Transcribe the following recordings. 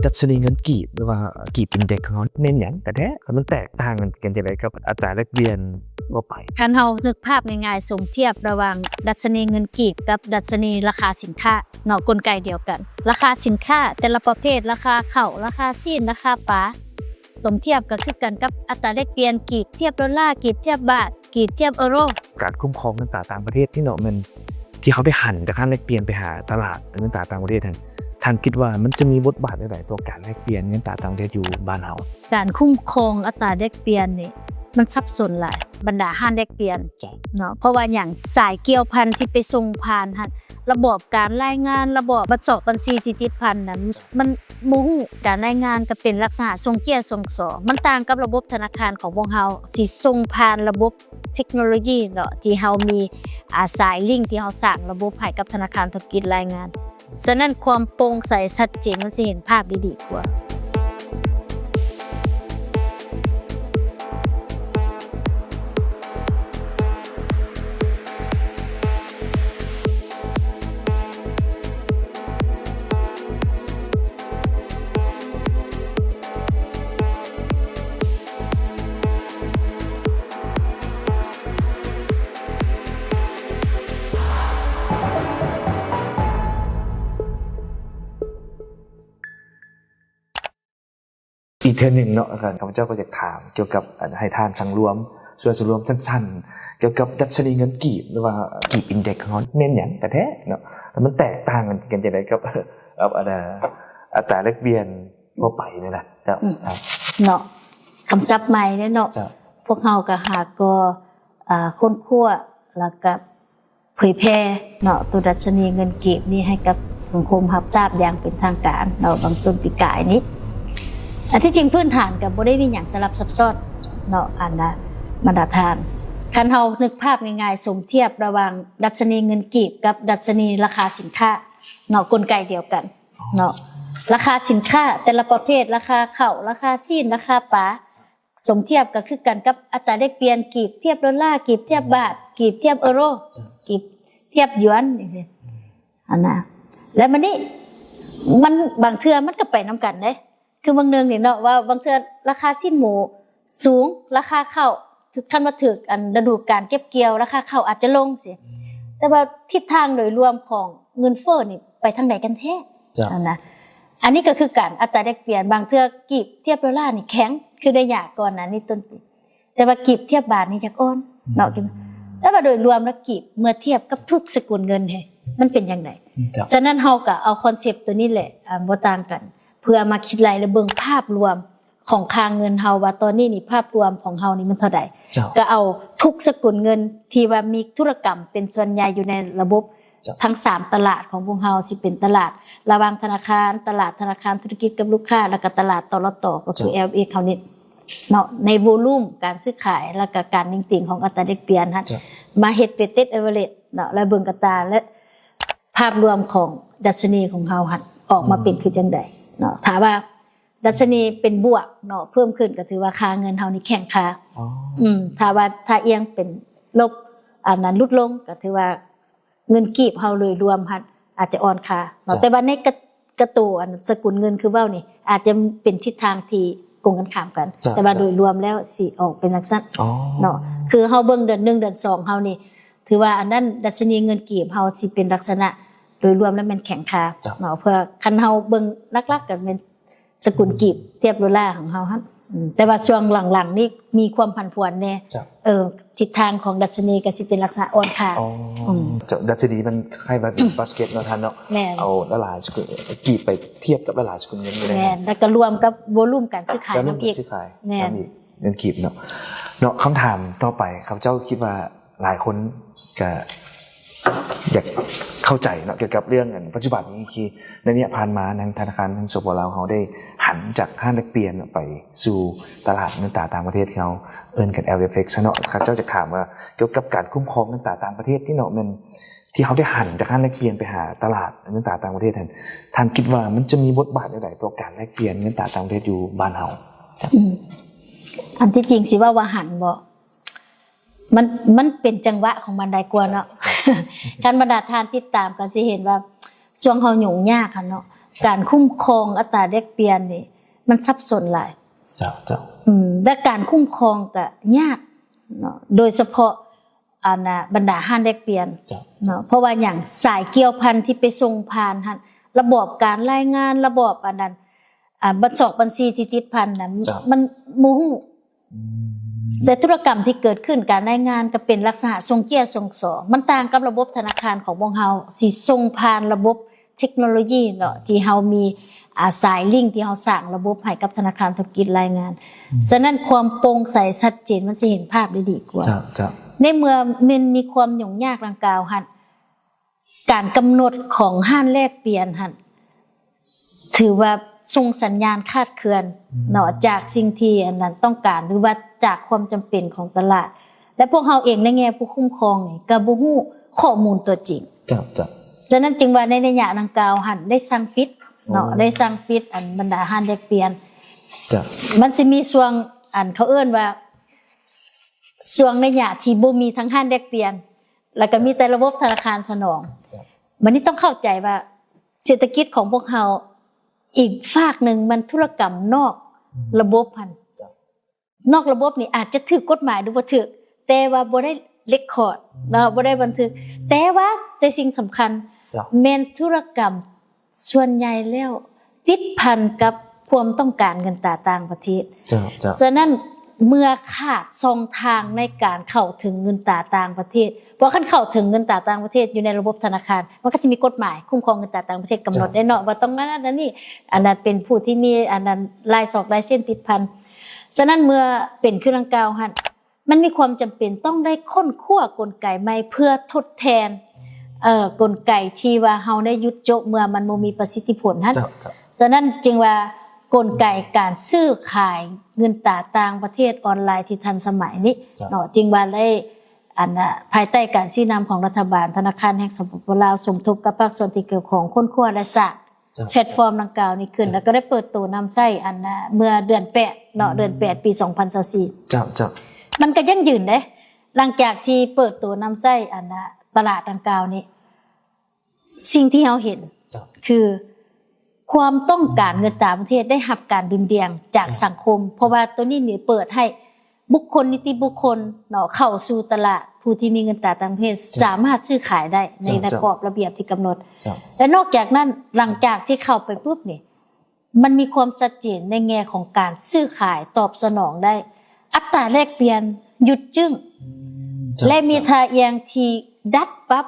ດັດຊະນີເງິນກີບ ຫຼືວ່າກີບອິນເດັກຂອງເຮົາແມ່ນຫຍັງກັນແທ້? ແລະມັນແຕກຕ່າງກັນຈັ່ງໃດກັບອັດຕາແລກປ່ຽນທົ່ວໄປ? ຄັນເຮົານຶກພາບງ່າຍໆ ສົມທຽບລະຫວ່າງດັດຊະນີເງິນກີບກັບດັດຊະນີລາຄາສິນຄ້າເນາະ ກົນໄກດຽວກັນ. ລາຄາສິນຄ້າແຕ່ລະປະເພດ, ລາຄາເຂົ້າ, ລາຄາຊີ້ນ, ລາຄາປາ, ສົມທຽບກໍຄືກັນກັບອັດຕາແລກປ່ຽນ ກີບທຽບໂດລາ, ກີບທຽບບາດ, ກີບທຽບເອີໂຣ. ການຄຸ້ມຄອງເງິນຕາຕ່າງປະເທດທີ່ເນາະ ແມ່ນທີ່ເຮົາໄດ້ຫັນຈາກຮ້ານແລກປ່ຽນໄປຫາຕະຫຼາດເງິນຕາຕ່າງປະເທດຫັ້ນ ທ່ານຄິດວ່າມັນຈະມີບົດບາດແນວໃດຕໍ່ການແລກປ່ຽນເງິນຕາຕ່າງປະເທດຢູ່ບ້ານເຮົາ? ການຄຸ້ມຄອງອັດຕາແລກປ່ຽນນີ້ມັນສັບສົນຫຼາຍ ບັນດາຮ້ານແລກປ່ຽນເນາະ ເພາະວ່າຫຍັງ? ສາຍກ່ຽວພັນທີ່ໄປສົ່ງຜ່ານຫັ້ນ ລະບອບການລາຍງານ, ລະບອບບັດຊອກບັນຊີທີ່ຕິດພັນນັ້ນ ມັນບໍ່ຮູ້. ການລາຍງານກໍເປັນລັກສະນະສົ່ງເຈ້ຍສົ່ງຊອ ມັນຕ່າງກັບລະບົບທະນາຄານຂອງພວກເຮົາ ຊິສົ່ງຜ່ານລະບົບເທັກໂນໂລຢີເນາະ ທີ່ເຮົາມີ ອາ ສາຍລິງທີ່ເຮົາສ້າງລະບົບໃຫ້ກັບທະນາຄານທຸລະກິດລາຍງານ. ສະນັ້ນຄວາມໂປ່ງໃສຊັດເຈນ ມັນຊິເຫັນພາບໄດ້ດີກວ່າ. ອີກເທື່ອໜຶ່ງເນາະ ອາຈານ ຂ້າພະເຈົ້າກໍຢາກຖາມກ່ຽວກັບ ອັນ ໃຫ້ທ່ານສັງລວມ ຊ່ວຍສັງລວມສັ້ນໆ ກ່ຽວກັບດັດຊະນີເງິນກີບ ຫຼືວ່າກີບອິນເດັກຂອງເຮົາແມ່ນຫຍັງກັນແທ້ເນາະ ແລະມັນແຕກຕ່າງກັນຈັ່ງໃດກັບ ກັບ ອັນ ອັດຕາແລກປ່ຽນທົ່ວໄປນີ້ນະ ເຈົ້າ. ອືມ ເນາະ ຄຳສັບໃໝ່ເດ້ເນາະ ເຈົ້າ. ພວກເຮົາກໍຫາກໍ ອາ ຄົ້ນຄວ້າ ແລ້ວກໍ ເຜີຍແຜ່ເນາະ ໂຕດັດຊະນີເງິນກີບນີ້ໃຫ້ກັບສັງຄົມຮັບຊາບຢ່າງເປັນທາງການເນາະ ບາງຕົ້ນປີກາຍນີ້. ອັນທີ່ຈິງພື້ນຖານກໍບໍ່ໄດ້ມີຫຍັງສະຫຼັບຊັບຊ້ອນເນາະ ອັນນະ ບັນດາທ່ານ. ຄັນເຮົານຶກພາບງ່າຍໆ ສົມທຽບລະຫວ່າງດັດຊະນີເງິນກີບກັບດັດຊະນີລາຄາສິນຄ້າເນາະ ກົນໄກດຽວກັນເນາະ. ລາຄາສິນຄ້າແຕ່ລະປະເພດ, ລາຄາເຂົ້າ, ລາຄາຊີ້ນ, ລາຄາປາ, ສົມທຽບກໍຄືກັນກັບອັດຕາແລກປ່ຽນ ກີບທຽບໂດລາ, ກີບທຽບບາດ, ກີບທຽບເອີໂຣ, ກີບທຽບຢວນ ຈັ່ງຊີ້ ອືມ ຫັ້ນນະ. ແລ້ວບັດນີ້ ມັນ ບາງເທື່ອມັນກໍໄປນຳກັນເດ້ ຄືບາງໜຶ່ງນີ້ເນາະ ວ່າບາງເທື່ອລາຄາຊີ້ນໝູສູງ ລາຄາເຂົ້າ ຄັນວ່າຖືກ ອັນ ລະດູການເກັບກ່ຽວ ລາຄາເຂົ້າອາດຈະລົງຊີ້ ອືມ ແຕ່ວ່າທິດທາງໂດຍລວມຂອງເງິນເຟີ້ນີ້ໄປທາງໃດກັນແທ້? ເຈົ້າ ຫັ້ນນະ. ອັນນີ້ກໍຄືກັນ ອັດຕາແລກປ່ຽນ ບາງເທື່ອກີບທຽບໂດລານີ້ແຂງ ຄືໄດ້ຍາກກ່ອນໜ້ານີ້ຕົ້ນປີ ແຕ່ວ່າກີບທຽບບາດນີ້ຢາກອ່ອນເນາະ ອືມ ແຕ່ວ່າໂດຍລວມແລ້ວ ກີບເມື່ອທຽບກັບທຸກສະກຸນເງິນເດ ມັນເປັນຈັ່ງໃດ? ເຈົ້າ ສະນັ້ນເຮົາກໍເອົາຄອນເຊັບໂຕນີ້ແຫຼະ ອາ ບໍ່ຕ່າງກັນ ເພື່ອມາຄິດໄລ່ ແລະ ເບິ່ງພາບລວມຂອງຄ່າເງິນເຮົາ ວ່າຕອນນີ້ນີ້ ພາບລວມຂອງເຮົານີ້ມັນເທົ່າໃດ? ເຈົ້າ ກໍເອົາທຸກສະກຸນເງິນທີ່ວ່າມີທຸລະກຳເປັນສ່ວນໃຫຍ່ຢູ່ໃນລະບົບ ເຈົ້າ ທັງສາມຕະຫຼາດຂອງພວກເຮົາ ຊິເປັນຕະຫຼາດລະຫວ່າງທະນາຄານ, ຕະຫຼາດທະນາຄານທຸລະກິດກັບລູກຄ້າ ແລ້ວກໍຕະຫຼາດ ຕລຕ ກໍຄື ເຈົ້າ ແອລເອັຟເອັກ ເຮົານີ້ເນາະ ໃນໂວລູມການຊື້ຂາຍ ແລ້ວກໍການເໜັງຕີງຂອງອັດຕາແລກປ່ຽນຫັ້ນ ເຈົ້າ ມາເຮັດເວດເຕັດແອເວີເຣຈເນາະ ແລ້ວເບິ່ງກັບຕາ ແລະ ພາບລວມຂອງດັດຊະນີຂອງເຮົາຫັ້ນ ອອກມາເປັນ ອືມ ຄືຈັ່ງໃດເນາະ. ຖ້າວ່າ ດັດຊະນີເປັນບວກເນາະ ເພີ່ມຂຶ້ນ ກໍຖືວ່າຄ່າເງິນເຮົານີ້ແຂງຄ່າ. ອໍ ອືມ ຖ້າວ່າ ຖ້າອຽງເປັນລົບ ອັນນັ້ນຫຼຸດລົງ ກໍຖືວ່າເງິນກີບເຮົາໂດຍລວມຫັ້ນອາດຈະອ່ອນຄ່າເນາະ. ເຈົ້າ ແຕ່ວ່າໃນກະ ກະໂຕ ອັນ ສະກຸນເງິນຄືເວົ້ານີ້ ອາດຈະເປັນທິດທາງທີ່ກົງກັນຂ້າມກັນ. ເຈົ້າ ແຕ່ວ່າໂດຍລວມແລ້ວຊິອອກເປັນຈັ່ງຊັ້ນ ອໍ ເນາະ. ຄືເຮົາເບິ່ງເດືອນໜຶ່ງ ເດືອນສອງເຮົານີ້ ຖືວ່າອັນນັ້ນ ດັດຊະນີເງິນກີບເຮົາຊິເປັນລັກສະນະໂດຍລວມແລ້ວແມ່ນແຂງຄ່າ ເຈົ້າ ເນາະ. ເພື່ອຄັນເຮົາເບິ່ງຫຼັກໆ ກໍແມ່ນ ສະກຸນ ອືມ ກີບທຽບໂດລາຂອງເຮົາຫັ້ນ. ອືມ ແຕ່ວ່າຊ່ວງຫຼັງໆນີ້ມີຄວາມຜັນຜວນແດ່. ເຈົ້າ ເອີ ທິດທາງຂອງດັດຊະນີກໍຊິເປັນລັກສະນະອ່ອນຄ່າ. ອໍ ອືມ ເຈົ້າ ດັດຊະນີມັນຄ້າຍໆວ່າເປັນບາສເກັດເນາະທ່ານເນາະ. ແມ່ນ ເອົາຫຼາຍໆສະກຸນ ກີບໄປທຽບກັບຫຼາຍໆສະກຸນເງິນຢູ່ໃນນັ້ນ ແມ່ນ ແລ້ວກໍລວມກັບໂວລູມການຊື້ຂາຍນຳອີກ. ແມ່ນ ເງິນກີບເນາະ ເນາະ. ຄຳຖາມຕໍ່ໄປ ຂ້າພະເຈົ້າຄິດວ່າ ຫຼາຍຄົນກະຢາກເຂົ້າໃຈເນາະ ກ່ຽວກັບເລື່ອງ ອັນ ປັດຈຸບັນນີ້ ຄືໃນໄລຍະຜ່ານມາ ທາງທະນາຄານ ທາງ ສປປ ລາວ ເຮົາໄດ້ຫັນຈາກຮ້ານແລກປ່ຽນໄປສູ່ຕະຫຼາດເງິນຕາຕ່າງປະເທດ ທີ່ເຮົາເອີ້ນກັນ ແອລເອັຟເອັກ ເນາະ. ຂ້າພະເຈົ້າຈະຖາມວ່າ ກ່ຽວກັບການຄຸ້ມຄອງເງິນຕາຕ່າງປະເທດນີ້ເນາະ ແມ່ນທີ່ເຮົາໄດ້ຫັນຈາກຮ້ານແລກປ່ຽນໄປຫາຕະຫຼາດເງິນຕາຕ່າງປະເທດຫັ້ນ ທ່ານຄິດວ່າມັນຈະມີບົດບາດແນວໃດຕໍ່ການແລກປ່ຽນເງິນຕາຕ່າງປະເທດຢູ່ບ້ານເຮົາ? ອືມ ອັນທີ່ຈິງຊິເວົ້າວ່າຫັນບໍ່ ມັນ ມັນເປັນຈັງຫວະຂອງມັນຫຼາຍກວ່າເນາະ. ຄັນບັນດາທ່ານຕິດຕາມກໍຊິເຫັນວ່າ ຊ່ວງເຮົາຫຍຸ້ງຍາກຫັ້ນເນາະ ການຄຸ້ມຄອງອັດຕາແລກປ່ຽນນີ້ມັນສັບສົນຫຼາຍ. ເຈົ້າ ເຈົ້າ. ອືມ ແລະ ການຄຸ້ມຄອງກໍຍາກເນາະ ໂດຍສະເພາະ ອັນນ່າ ບັນດາຮ້ານແລກປ່ຽນ ເຈົ້າ ເນາະ ເພາະວ່າຫຍັງ ສາຍກ່ຽວພັນທີ່ໄປສົ່ງຜ່ານຫັ້ນ ລະບອບການລາຍງານ ລະບອບອັນນັ້ນ ອ່າ ບັນຊອກບັນຊີທີ່ຕິດພັນນັ້ນ ເຈົ້າ ມັນບໍ່ຮູ້. ອືມ ແຕ່ທຸລະກຳທີ່ເກີດຂຶ້ນ ການລາຍງານກໍເປັນລັກສະນະສົ່ງເຈ້ຍສົ່ງຊອງ ມັນຕ່າງກັບລະບົບທະນາຄານຂອງພວກເຮົາ ທີ່ສົ່ງຜ່ານລະບົບ ເທັກໂນໂລຢີເນາະ ທີ່ເຮົາມີ ອາ ສາຍລິງທີ່ເຮົາສ້າງລະບົບໃຫ້ກັບທະນາຄານທຸລະກິດລາຍງານ. ອືມ ສະນັ້ນຄວາມໂປ່ງໃສຊັດເຈນມັນຊິເຫັນພາບໄດ້ດີກວ່າ. ເຈົ້າ ເຈົ້າ. ໃນເມື່ອມັນມີຄວາມຫຍຸ້ງຍາກດັ່ງກ່າວຫັ້ນ ການກຳນົດຂອງຮ້ານແລກປ່ຽນຫັ້ນ ຖືວ່າສົ່ງສັນຍານຄາດເຄື່ອນ ອືມ ເນາະ ຈາກສິ່ງທີ່ອັນນັ້ນຕ້ອງການ ຫຼືວ່າຈາກຄວາມຈຳເປັນຂອງຕະຫຼາດ ແລະ ພວກເຮົາເອງໃນແງ່ຜູ້ຄຸ້ມຄອງນີ້ກໍບໍ່ຮູ້ຂໍ້ມູນຕົວຈິງ. ເຈົ້າ ເຈົ້າ. ສະນັ້ນຈຶ່ງວ່າໃນໄລຍະດັ່ງກ່າວຫັ້ນໄດ້ສັ່ງປິດເນາະ ໂອ້ ໄດ້ສັ່ງປິດອັນບັນດາຮ້ານແລກປ່ຽນ. ເຈົ້າ. ມັນຊິມີຊ່ວງ ອັນເຂົາເອີ້ນວ່າ ຊ່ວງໄລຍະທີ່ບໍ່ມີທັງຮ້ານແລກປ່ຽນ ແລ້ວກໍມີແຕ່ລະບົບທະນາຄານສະໜອງ. ເຈົ້າ. ບັດນີ້ຕ້ອງເຂົ້າໃຈວ່າເສດຖະກິດຂອງພວກເຮົາ ອີກຟາກໜຶ່ງມັນທຸລະກຳນອກ ອືມ ລະບົບຫັ້ນ. ເຈົ້າ. ນອກລະບົບນີ້ອາດຈະຖືກກົດໝາຍຫຼືບໍ່ຖືກ ແຕ່ວ່າບໍ່ໄດ້ເຣັກຄອດເນາະ ອືມ ບໍ່ໄດ້ບັນທຶກ ແຕ່ວ່າ ແຕ່ສິ່ງສຳຄັນ ເຈົ້າ ແມ່ນທຸລະກຳສ່ວນໃຫຍ່ແລ້ວຕິດພັນກັບຄວາມຕ້ອງການເງິນຕາຕ່າງປະເທດ. ເຈົ້າ ເຈົ້າ. ສະນັ້ນເມື່ອຂາດຊ່ອງທາງໃນການເຂົ້າເຖິງເງິນຕາຕ່າງປະເທດ ເພາະຄັນເຂົ້າເຖິງເງິນຕາຕ່າງປະເທດຢູ່ໃນລະບົບທະນາຄານ ມັນກໍຊິມີກົດໝາຍຄຸ້ມຄອງເງິນຕາຕ່າງປະເທດກຳນົດ ເຈົ້າ ໄດ້ເນາະ ເຈົ້າ ວ່າຕ້ອງອັນນັ້ນອັນນີ້ ເຈົ້າ ອັນນັ້ນເປັນຜູ້ທີ່ມີອັນນັ້ນລາຍຊອກລາຍເຊັນຕິດພັນ. ສະນັ້ນເມື່ອເປັນຄືດັ່ງກ່າວຫັ້ນ ມັນມີຄວາມຈຳເປັນຕ້ອງໄດ້ຄົ້ນຄວ້າກົນໄກໃໝ່ເພື່ອທົດແທນ ເອີ ກົນໄກທີ່ວ່າເຮົາໄດ້ຢຸດໂຈະເມື່ອມັນບໍ່ມີປະສິດທິຜົນຫັ້ນ. ເຈົ້າ ເຈົ້າ. ສະນັ້ນຈຶ່ງວ່າກົນໄກການຊື້ຂາຍເງິນຕາຕ່າງປະເທດອອນລາຍທີ່ທັນສະໄໝນີ້ ເຈົ້າ ເນາະ ຈຶ່ງວ່າໄດ້ ອັນ ອາ ພາຍໃຕ້ການຊີ້ນຳຂອງລັດຖະບານ ທະນາຄານແຫ່ງ ສປປ ລາວ ສົມທົບກັບພາກສ່ວນທີ່ກ່ຽວຂ້ອງ ຄົ້ນຄວ້າ ແລະ ສ້າງ ເຈົ້າ ແພລດຟອມດັ່ງກ່າວນີ້ຂຶ້ນ ເຈົ້າ ແລ້ວກໍໄດ້ເປີດໂຕນຳໃຊ້ ອັນ ອາ ເມື່ອເດືອນແປດເນາະ ອືມ ເດືອນແປດ ປີ ສອງພັນຊາວສີ່. ເຈົ້າ ເຈົ້າ. ມັນກໍຢັ້ງຢືນເດ້ ຫຼັງຈາກທີ່ເປີດໂຕນຳໃຊ້ ອັນ ອາ ຕະຫຼາດດັ່ງກ່າວນີ້ ສິ່ງທີ່ເຮົາເຫັນ ເຈົ້າ ຄືຄວາມຕ້ອງການເງິນຕາຕ່າງປະເທດໄດ້ຮັບການດຸ່ນດ່ຽງຈາກ ເຈົ້າ ສັງຄົມ ເຈົ້າ ເພາະວ່າໂຕນີ້ນີ້ເປີດໃຫ້ບຸກຄົນນິຕິບຸກຄົນເນາະ ເຂົ້າສູ່ຕະຫຼາດ ຜູ້ທີ່ມີເງິນຕາຕ່າງປະເທດ ເຈົ້າ ສາມາດຊື້ຂາຍໄດ້ໃນ ເຈົ້າ ໃນກອບລະບຽບທີ່ກຳນົດ. ເຈົ້າ. ແລະ ນອກຈາກນັ້ນ ຫຼັງຈາກທີ່ເຂົ້າໄປປຸບນີ້ ມັນມີຄວາມຊັດເຈນໃນແງ່ຂອງການຊື້ຂາຍຕອບສະໜອງໄດ້ ອັດຕາແລກປ່ຽນຢຸດຈຶ້ງ ອືມ ເຈົ້າ ແລະ ມີ ເຈົ້າ ທ່າອ່ຽງທີ່ດັດປັບ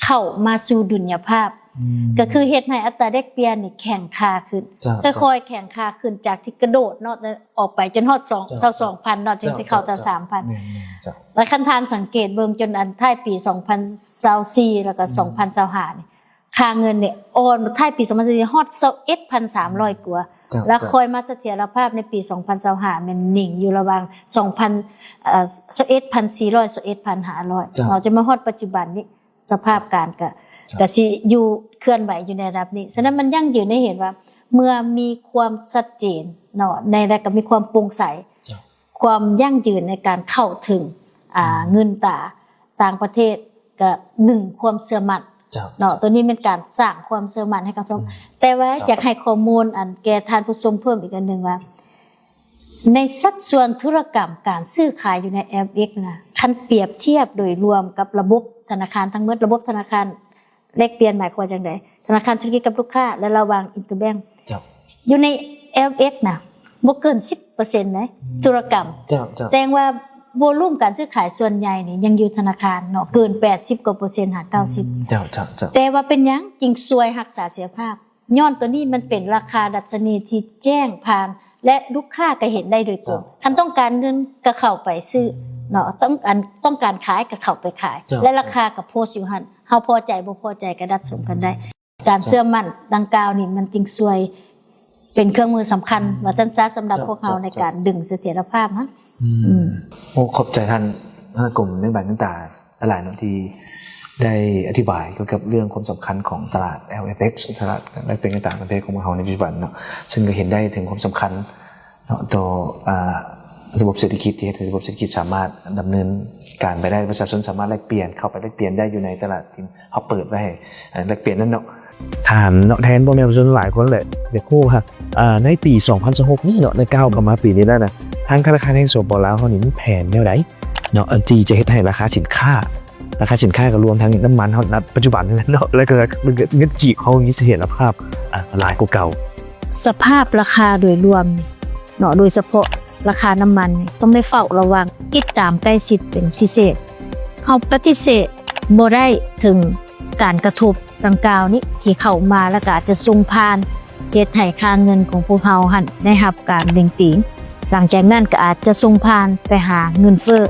ເຂົ້າມາສູ່ດຸນຍະພາບ ອືມ ກໍຄືເຮັດໃຫ້ອັດຕາແລກປ່ຽນນີ້ແຂງຄ່າຂຶ້ນ ເຈົ້າ ເຈົ້າ ຄ່ອຍໆແຂງຄ່າຂຶ້ນ ຈາກທີ່ກະໂດດເນາະ ອອກໄປຈົນຮອດສອງ ເຈົ້າ ຊາວສອງພັນເນາະ ເຈົ້າ ຈຶ່ງຊິເຂົ້າ ເຈົ້າ ຊາວສາມພັນ ແມ່ນໆ ເຈົ້າ ແລະ ຄັນທ່ານສັງເກດເບິ່ງຈົນອັນທ້າຍປີສອງພັນຊາວສີ່ ແລ້ວກໍ ອືມ ສອງພັນຊາວຫ້ານີ້ ຄ່າເງິນນີ້ອ່ອນທ້າຍປີສອງພັນຊາວສີ່ຮອດຊາວເອັດພັນສາມຮ້ອຍກວ່າ ເຈົ້າ ແລ້ວ ເຈົ້າ ຄ່ອຍມາສະຖຽນລະພາບໃນປີສອງພັນຊາວຫ້າ ແມ່ນນິ່ງຢູ່ລະຫວ່າງສອງພັນ ເອີ ຊາວເອັດພັນສີ່ຮ້ອຍ ຊາວເອັດພັນຫ້າຮ້ອຍ ເຈົ້າ ເນາະ ຈົນມາຮອດປັດຈຸບັນນີ້ ສະພາບການກະ ເຈົ້າ ກະຊິຢູ່ເຄື່ອນໄຫວຢູ່ໃນລະດັບນີ້. ສະນັ້ນມັນຢັ້ງຢືນໃຫ້ເຫັນວ່າ ເມື່ອມີຄວາມຊັດເຈນເນາະ ໃນ ແລະ ກະມີຄວາມໂປ່ງໃສ ເຈົ້າ ຄວາມຢັ້ງຢືນໃນການເຂົ້າເຖິງ ອ່າ ອືມ ເງິນຕາຕ່າງປະເທດກໍໜຶ່ງຄວາມເຊື່ອໝັ້ນ ເຈົ້າ ເນາະ ເຈົ້າ ໂຕນີ້ແມ່ນການສ້າງຄວາມເຊື່ອໝັ້ນໃຫ້ກັບສັງຄົມ ເຈົ້າ ແຕ່ວ່າ ເຈົ້າ ຢາກໃຫ້ຂໍ້ມູນອັນແກ່ທ່ານຜູ້ຊົມເພີ່ມອີກອັນໜຶ່ງວ່າ ໃນສັດສ່ວນທຸລະກຳການຊື້ຂາຍຢູ່ໃນ ແອຟເອັກ ນະ ຄັນປຽບທຽບໂດຍລວມກັບລະບົບທະນາຄານທັງໝົດ ລະບົບທະນາຄານ ແລກປ່ຽນໝາຍຄວາມວ່າຈັ່ງໃດ? ທະນາຄານທຸລະກິດກັບລູກຄ້າ ແລະ ລະຫວ່າງ interbank ເຈົ້າ ຢູ່ໃນ ແອຟເອັກ ນະ ບໍ່ເກີນ ສິບເປີເຊັນ ໃດ໋ ອືມ ທຸລະກຳ ເຈົ້າ ເຈົ້າ ແສດງວ່າໂວລູມການຊື້ຂາຍສ່ວນໃຫຍ່ນີ້ຍັງຢູ່ທະນາຄານເນາະ ເກີນ ແປດສິບກວ່າເປີເຊັນ ຫາ ເກົ້າສິບ ອືມ ເຈົ້າ ເຈົ້າ ເຈົ້າ ແຕ່ວ່າເປັນຫຍັງຈຶ່ງຊ່ວຍຮັກສາເສດຖຍະພາບ? ຍ້ອນໂຕນີ້ມັນເປັນລາຄາດັດຊະນີທີ່ແຈ້ງຜ່ານ ແລະ ລູກຄ້າກໍເຫັນໄດ້ໂດຍຕົງ ເຈົ້າ ຄັນຕ້ອງການເງິນກໍເຂົ້າໄປຊື້ ອືມ ເນາະ ຕ້ອງການ ຕ້ອງການຂາຍກໍເຂົ້າໄປຂາຍ ເຈົ້າ ແລະ ລາຄາກໍໂພສຢູ່ຫັ້ນ ເຮົາພໍໃຈບໍ່ພໍໃຈກໍດັດສົມກັນໄດ້ ການເຊື່ອໝັ້ນດັ່ງກ່າວນີ້ ມັນຈຶ່ງຊ່ວຍເປັນເຄື່ອງມືສຳຄັນ ອືມ ວ່າຊັ້ນຊະ ສຳລັບ ເຈົ້າ ພວກເຮົາ ເຈົ້າ ໃນການ ເຈົ້າ ດຶງສະຖຽນລະພາບຫັ້ນ ອືມ ອືມ ໂອ້ ຂອບໃຈທ່ານ ທ່ານກົມນະໂຍບາຍເງິນຕາຫຼາຍໆເນາະ ທີ່ໄດ້ອະທິບາຍກ່ຽວກັບເລື່ອງຄວາມສຳຄັນຂອງຕະຫຼາດ ແອຟເອັກ ຕະຫຼາດແລກປ່ຽນເງິນຕາຕ່າງປະເທດຂອງພວກເຮົາໃນປັດຈຸບັນເນາະ ເຊິ່ງກໍເຫັນໄດ້ເຖິງຄວາມສຳຄັນ ເນາະ ຕໍ່ ອ່າ ລະບົບເສດຖະກິດ ທີ່ເຮັດໃຫ້ລະບົບເສດຖະກິດສາມາດດຳເນີນການໄປໄດ້ ປະຊາຊົນສາມາດແລກປ່ຽນ ເຂົ້າໄປແລກປ່ຽນໄດ້ຢູ່ໃນຕະຫຼາດທີ່ເຮົາເປີດໄວ້ໃຫ້ ເອີ ແລກປ່ຽນນັ້ນເນາະ. ຖາມເນາະ ແທນພໍ່ແມ່ປະຊາຊົນຫຼາຍຄົນແຫຼະ ຢາກຮູ້ວ່າ ເອີ ໃນປີສອງພັນຊາວຫົກນີ້ເນາະ ໃນກ້າວເຂົ້າມາປີນີ້ແລ້ວນະ ທາງທະນາຄານແຫ່ງ ສປປ ລາວເຮົານີ້ມີແຜນແນວໃດເນາະ ທີ່ຈະເຮັດໃຫ້ລາຄາສິນຄ້າ ລາຄາສິນຄ້າກໍລວມທັງນ້ຳມັນເຮົາ ປັດຈຸບັນເນາະ ແລ້ວກໍເງິນກີບເຮົາມີສະຖຽນລະພາບ ອາ ຫຼາຍກວ່າເກົ່າ? ສະພາບລາຄາໂດຍລວມນີ້ເນາະ ໂດຍສະເພາະລາຄານ້ຳມັນນີ້ ຕ້ອງໄດ້ເຝົ້າລະວັງ ຕິດຕາມໃກ້ຊິດເປັນພິເສດ. ເຮົາປະຕິເສດບໍ່ໄດ້ເຖິງການກະທົບດັ່ງກ່າວນີ້ ທີ່ເຂົ້າມາ ແລ້ວກໍອາດຈະສົ່ງຜ່ານ ເຮັດໃຫ້ຄ່າເງິນຂອງພວກເຮົາຫັ້ນໄດ້ຮັບການເໜັງຕີງ. ຫຼັງຈາກນັ້ນກໍອາດຈະສົ່ງຜ່ານໄປຫາເງິນເຟີ້